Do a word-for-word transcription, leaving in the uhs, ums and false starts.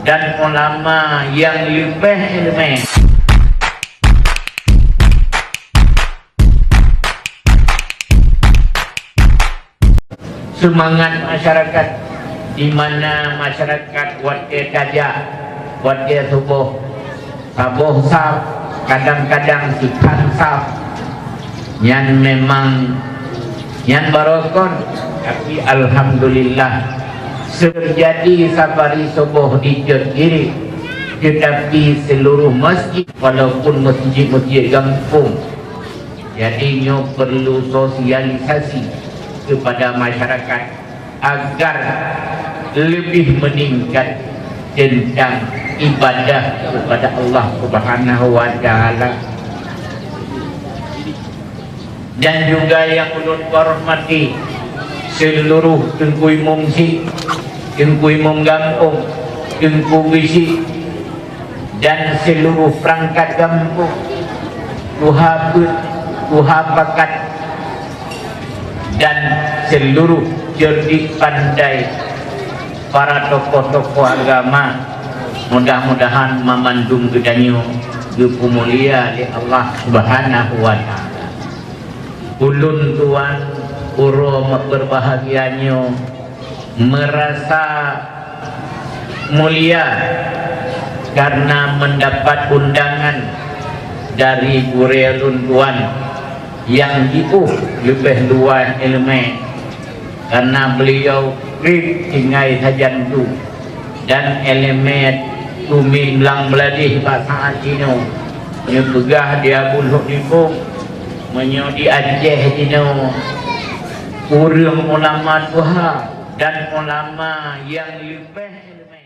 dan ulama nyang leubeh ileumèe. Seumangat masyarakat, di mana masyarakat watèe tajak, watèe suboh, saboh saf, kadang-kadang siphan saf. Nyan memang, nyan barokon, tapi alhamdulillah, seujadi safari suboh di Cot Giri, tetapi seluruh masjid, walaupun masjid-masjid gampông, jadi nyoe perlu sosialisasi kepada masyarakat agar lebih meningkat tentang ibadah kepada Allah Subhanahu wa Ta'ala. Dan juga nyang ulôn hormati seluruh teungku imum syiek, teungku imum gampông, teungku geusyik, dan seluruh perangkat gampông, tuha peuet, tuha pakat, dan seluruh cerdik pandai para tokoh-tokoh agama. Mudah-mudahan mamandum geutanyoe geupeumulia lé Allah Subhanahu wa Ta'ala. Ulôn tuan uroe meubeurbahagia nyoe meurasa mulia karena mendapat undangan dari gurèe lôn tuan nyang jiôh leubeh luwah ileumèe, karena beliau trép tinggai sajan tu. Dan ileumèe Tumin Blang Bladeh bak saát jinoe, neupeugah di Abu Lhok Nibong, meunyoe di Aceh jinoe ureueng ulama tuha dan ulama nyang leubeh ileumèe.